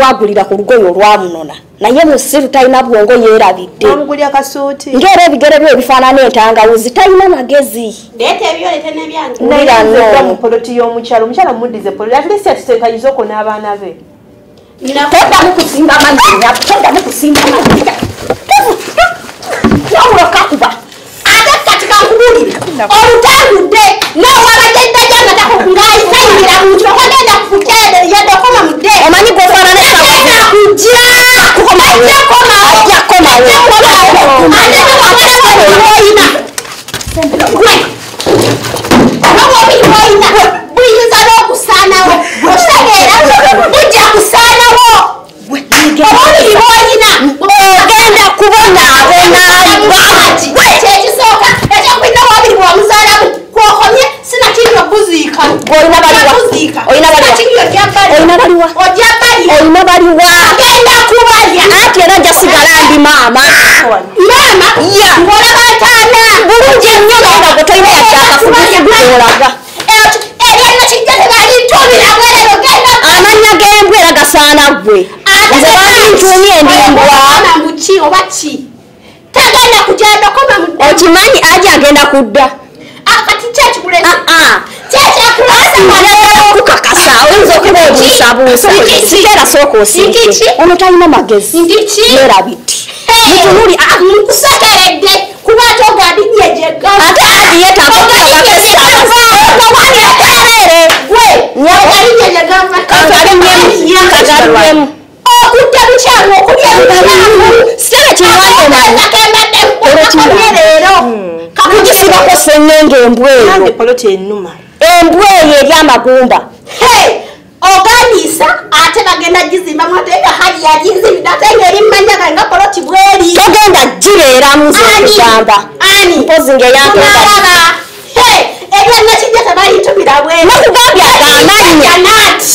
Wagulira ku lugoye olwamunona naye musiru talina bwongo yeerabidde. Wamugulya kasuuti. Ng'era ebigere bye ebifaanana entangawuzi talina magezi. Leeta ebyo leeta n'ebyange. Naye nze mu poloti y'omukyalo, omukyala muddize poloti at least atuteekanyizoko n'abaana be. Toddamu kusimba mannya, toddamu kusimba mannya. Wabula kakuba. Ate kati kankubuulire olutangudde n'owabajjajja nga ng'ayisayingira mu nti okagenda kukyere yadde okoma mu dde. Omanyi gw'ofaanana agenda kujja kukomawo ajja kukomawo ate n'obwobiri bw'olina gwe n'obwobiri bw'olina buyinza n'okusaanawo okitegeera bujja kusaanawo obubiri bw'olina ogenda kubonaabona. Kyekisooka ekyokulina obubiri bwamuzaalamu kwokomye sinakiri okuziika. Olina baliwa olina baliwa ojja balya olina baliwa agenda kubalya anti era nja sigala ndi maama. Maama ng'olaba ntaana bulungi ennyo naye nga gwe tolina yadde akafugufugu olaga eryannakijja tebalintuumira bwerero genda amannya g'embwa era gasaana ggwe nze bandintuumye endimbwa mbuki oba ki tagenda kugenda koma mu okimanyi aje agenda kudda. Kati kyekikulese kyekyakulese kukakasa oyinza okuba obuusabuusa sikeera sooka osiike ono talina magezi yeerabidde mutunuli nkusekeredde kuba ate ogalinye gyegava ate adi yeetaaga ogalinye gyegava kagalinyemu okudda bukyamu okulya ebikyamu sitebe kinywanyi omanyi leero kakugisibako sengenge embwa eyo poloti ennuma embwa eyo eri amagumba. Ogandiisa ate bagenda gizimbamu ate nga hali yagizimbidde ate ng'eri mmanya gange nga poloti bweri togenda gibeeramu nze okugamba mpozi ng'eyantonda ebyannakijja tebalintumira bweru nakugambye agamannya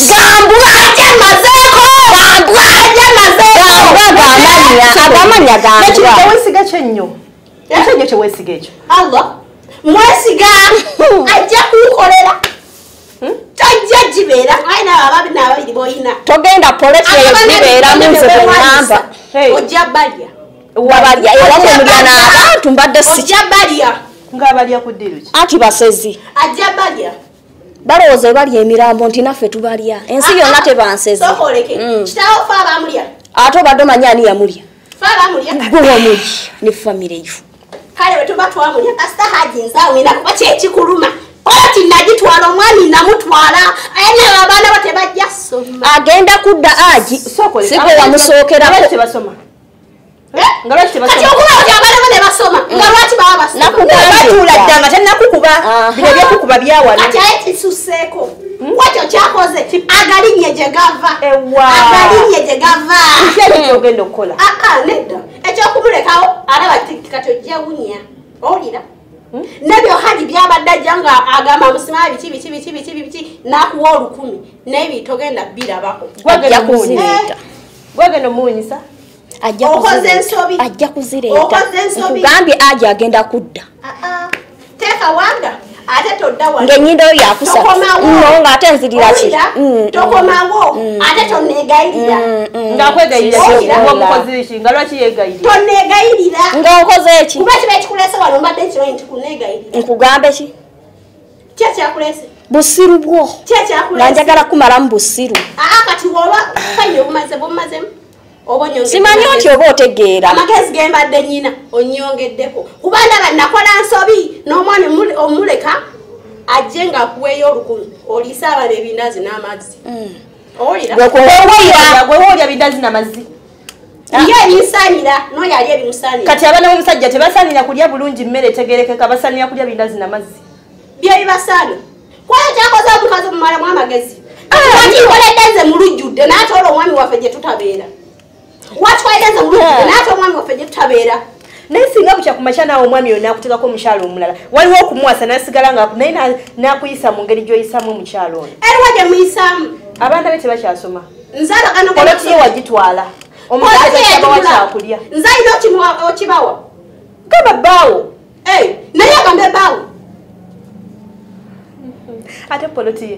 gambwa ate mazeeko gambwa ate mazeeko gambwa gamannya agamannya gambwa ekyo kyewesiga kyennyo ekyo kyewesiga ekyo Allah mwesiga ajja kunkolera tajja gibeera alina ababi n'ababiri b'olina togenda poloti eyo gibeeramu nze bwe ŋŋamba ojja balya wabalya ewammwe mulya n'abantu mbadde si ojja balya ng'abalya ku ddiru ki anti basezi ajja balya balowooza bwe balya emirambo nti naffe tubalya ensi yonna tebansezi sooka oleke kitaawo fe abamulya ate obadde omanyi ani yamulya fe abamulya gwe wamulya ne famire yo kale bwe tuba twamulya kasita haji nzaawina kuba kyekikuluma poloti nagitwala omwami namutwala aye nabo abaana bo tebajja soma agenda kudda aji si gwe wamusookerako tebasoma kati okuba nti abaana bo ne basoma nga lwaki baba basoma batuula dda nga tannakukuba bino ebyokukuba byawano kati aye kisusseeko kwekyo kyakoze agalinye gye gava agalinye gye gava ki ekyo kyogenda okukola nedda ekyokumulekawo alaba kati ojja wunya owulira nebyo haji byabadde ajja nga agamba musima biki biki biki biki biki n'akuwa 1000 naye togenda birabako ajja kuzireeta gwegenda omuwunyisa okoze ensobi ajja kuzireeta okoze ensobi nkugambye aje agenda kudda teeka wanga ate todda wano ng'ennyindo yo yakusatu no ng'ate nzirira ki tokomawo ate tonneegayirira ng'akwegayirira omukozi ki nga lwaki yeegayirira tonneegayirira ng'okoze eki kuba kiba ekikulese wano mbadde nkimanyi nti kunneegayirira nkugambe ki ki ekyakulese busiru bwo ki ekyakulese nga njagala kumalamu busiru kati woba fayiro obumaze bumazemu simanyi nti oba otegeera amagezi ge mbadde nnyina onnyongeddeko kuba ndaba nakola nsobi n'omwami omuleka ajje ng'akuweeyo 1000 oliise abaana ebindazi n'amazzi owulira gwe woolya bindazi n'amazzi ye ebinsaanira n'oyo ali ebimusaanira kati abaana b'omusajja tebasaanira kulya bulungi mmere etegeerekeka basaanira kulya bindazi n'amazzi bye bibasaana kwayo kyakoze omukazi omumalamu amagezi kati nkoledde nze mu lujjudde n'ate olwo omwami waffe gye tutabeera watwalidde mu lujjudde n'ate omwami waffe gye tutabeera naye singa bukya ku makya naawe omwami oyo n'akuteekako omukyalo omulala waliwo okumuwasa n'asigala nga naye n'akuyisa mu ngeri gy'oyisaamu omukyalo ono eriwa gye muyisaamu abaana be tebakyasoma nze abagano poloti ye wagitwala omukazi abawa kyakulya nze alina okibawa gamba bbaawo naye agambe bbaawo ate poloti ye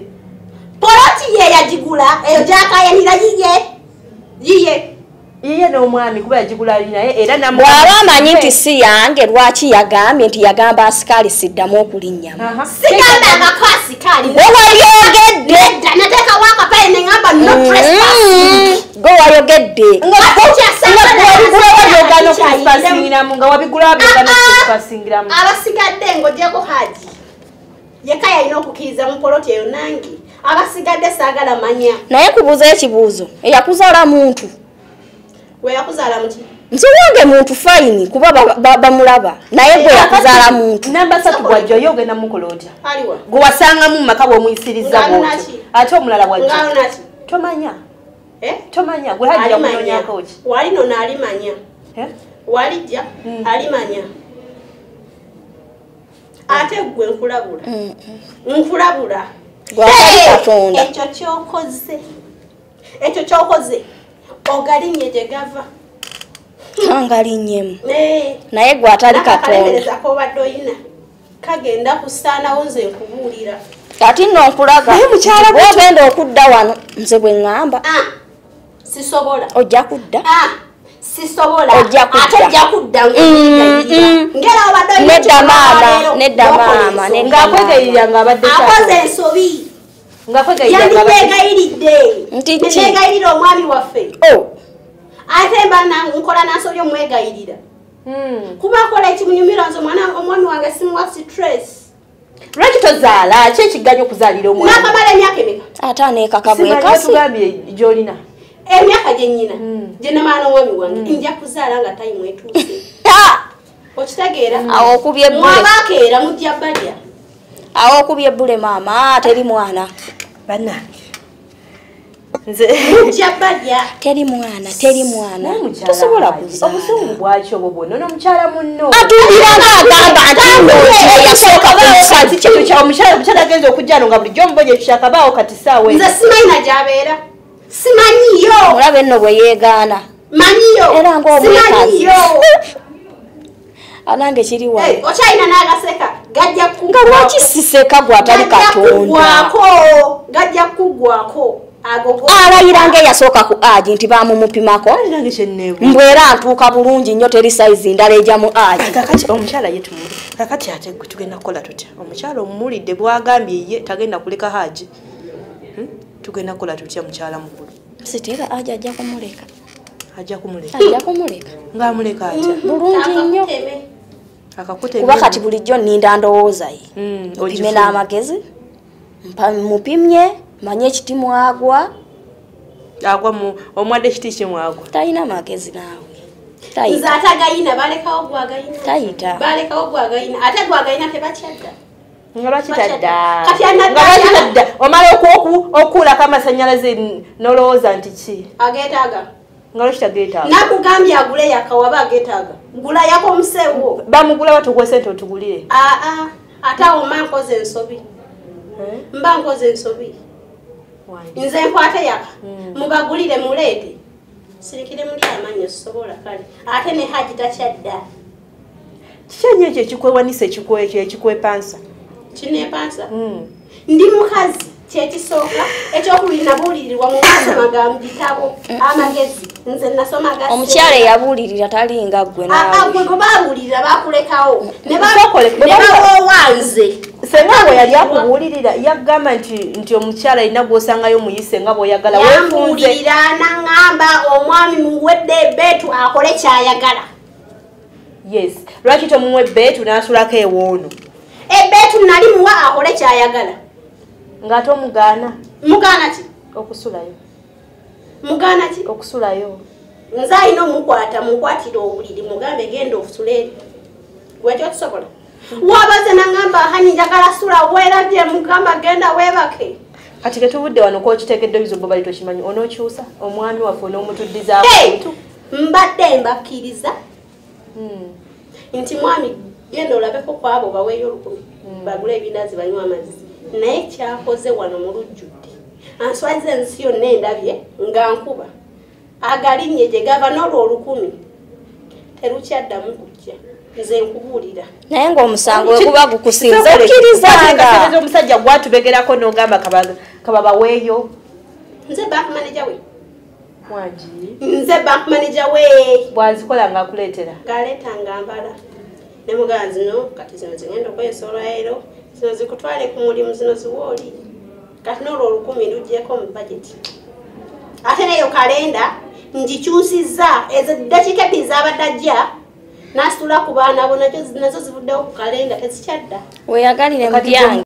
poloti ye yagigula eyo gyakayanira yiye. Yiye. Yiye n'omwami kuba yagigula ali naye era namu. Bw'aba amanyi nti si yange lwaki yagambye nti yagamba asikaali siddamu okulinnyamu. Sigambangako asikaali. Gwe wayogedde. Nedda nateekawo akapale ne ŋŋamba no trespassing. Gwe wayogedde. Nga wabigula wabyogaana okutrespassingiramu nga wabigula wabyogaana okutrespassingiramu. Abasigadde ng'oggyeko Haji. Yekka yalina okukkiriza mu poloti eyo nange. Abasigadde saagala manya. Naye kubuuza ekibuuzo eyakuzaala muntu. We yakuzaala muki? Nze wange muntu fayini kuba bamulaba naye gwe yakuzaala muntu. Namba 3 bw'ajja yo ogenda mukola otya? Aliwa. Gwe wasangamu mu maka bw'omuyisiriza bw'otyo. Ate omulala bw'ajja. Ngalo naki? Tomanya. Eh? Tomanya gwe Haji yakunoonyaako ki? Wali no n'alimanya. Eh? Walijja alimanya. Ate gwe nkulabula. Nkulabula. Gwatali Katonda. Ekyo ky'okoze. Ekyo ky'okoze. Ogalinye gye gava. Angalinnyemu. Naye gwe atali Katonda. Kobadde oyina. Kagenda kusaanawo nze nkubuulira. Kati nno nkulaga. Bw'ogenda okudda wano nze bwe ŋŋamba. Sisobola. Ojja kudda. Sisobola. Ojja kudda. Ate ojja kudda nkubuulira. Ngera obadde oyina Nedda maama, nedda maama, nedda maama. Ng'akwegayirira ng'abadde akoze ensobi. Ng'akwegayirira ng'abadde Yandineegayiridde. Nti ki? Neegayirira omwami waffe. Oh. Ate mba nkola n'ansobi omwegayirira. Kuba akola ekimunyumira nze omwami wange simuwa stress. Lwaki tozaala? Ki ekiganya okuzaalira omwana? Nakamala emyaka emeka? Ate aneekaka Simanyi bwekasi. tugambye gy'olina. Emyaka gye nnyina gye namala n'omwami wange nja kuzaala nga tayimu etuuse. Okitegeera? Awo okubye ebbule. Mwabakeera mujja balya. Awo okubye ebbule maama teri mwana. Bannange. Nze mujja balya. Teri mwana, teri mwana. Tosobola kuzaala. Obusungu bwaki obwo bwonna n'omukyala munno. Atuulira ng'agamba nti nno yasooka ku musajja. Kintu kya omukyala agenze okujja ano nga bulijjo omubonye kyakabaawo kati ssaawa Nze simanyi na gy'abeera. Simanyiyo. Olabe nno bwe yeegaana. Manyiyo. Era ng'omwekazi. Simanyiyo. Anange kiri wano. Okyalina n'agaseka gajja Nga lwaki siseka gwe atali Katonda? Gajja kuggwako. Alayira ng'eyasooka ku Haji nti baamumupimako. Nange kye nneebuuza. Mbu era atuuka bulungi nnyo teri sayizi ndala ejja mu Haji. Kakati omukyala ye tumuli. Kakati ate gwe tugenda kukola tutya? Omukyala omumulidde bw'agambye ye tagenda kuleka Haji. Tugenda kukola tutya mukyala mukulu? Sitera Haji ajja kumuleka. Ajja kumuleka. Ajja kumuleka. Ng'amuleka atya? Bulungi nnyo. Akakuteme. Kuba kati bulijjo nninda ndowooza ye. Mpime n'amagezi. Mupimye. Manye ekiti mwagwa. Agwa mu omwadde ekiti kimwagwa. Talina magezi naawe. Nze ate agayina balekawo gwagayina. Tayita. Balekawo gwagayina. Ate gwagayina tebakyadda. Nga lwaki tadda? Kati anadda. Nga lwaki tadda? Omala okuulako amasannyalaze n'olowooza nti ki? Ageetaaga. Nga lwaki tageetaaga? Nakugambye agule yaka waba ageetaaga. Gula yako omuseewo. Bamugula batukuwe ssente otugulire. Aa, ate awo mba nkoze ensobi. Mba nkoze ensobi. Nze nkwate yaka. Mubagulire muleete. Sirikire muli amannyo sobola kale. Ate ne Haji takyadda. Kiki ennyo ekyo ekikwewanisa ekikwepansa? Kineepansa? Ndi mukazi kyekisooka ekyokubiri nabuulirirwa mu masoma ga mu bitabo amagezi. Nze nasoma ga Omukyala eyabuulirira talinga ggwe naawe. Gwe gwe baabuulirira baakulekawo. Ne bawoowa nze. Senga bwe yali akubuulirira yagamba nti omukyala alina gw'osangayo muyise nga bw'oyagala weefunze. Yambuulirira n'aŋŋamba omwami muwedde ebbeetu akole ky'ayagala. Yes. Lwaki tomuwa ebbeetu n'asulako ewoono? Ebbeetu nali muwa akole ky'ayagala. Ng'ate omugaana. Mugaana ki? Okusulayo. Mugaana ki? Okusulayo. Nze alina omukwata mukwatire obuliri mugambe genda osule eri. Gwe kyotusobola? Wabaze n'aŋŋamba hani njagala sula weerabye mugamba genda weebake. Kati ketuvudde wano k'okitegedde oyinza obba bali tokimanyi onookyusa omwami waffe onoomutuddiza abantu. Mbadde mbakkiriza nti mwami genda olabeko ku abo baweeyo 1000 bagule ebindazi banywe amazzi. Naye kyakoze wano mu lujjudde. Answaze ensi yonna endabye nga nkuba. Agalinnye gye gava n'olwo 1000 terukyaddamu kujja. Nze nkubuulira. Naye ng'omusango we guba gukusinze okkirizanga. Omusajja gwatubegerako n'ogamba kababaweeyo. Nze bank manager we. Wangi. Nze bank manager we. Bwazikola ng'akuleetera. Ng'aleeta nga mbala. Ne mugamba zino kati zino zigenda okukozesa olwaleero, zino zikutwale ku mulimu, zino ziwooli. Kati n'olwo 1000 luggyeko mu budget. Ate n'eyo kalenda ngikyusizza, ezo ddakiika 2 z'abadde ajja n'asitula ku baana bo nazo zivuddewo ku kalenda tezikyadda. Weeyagalire mu byange.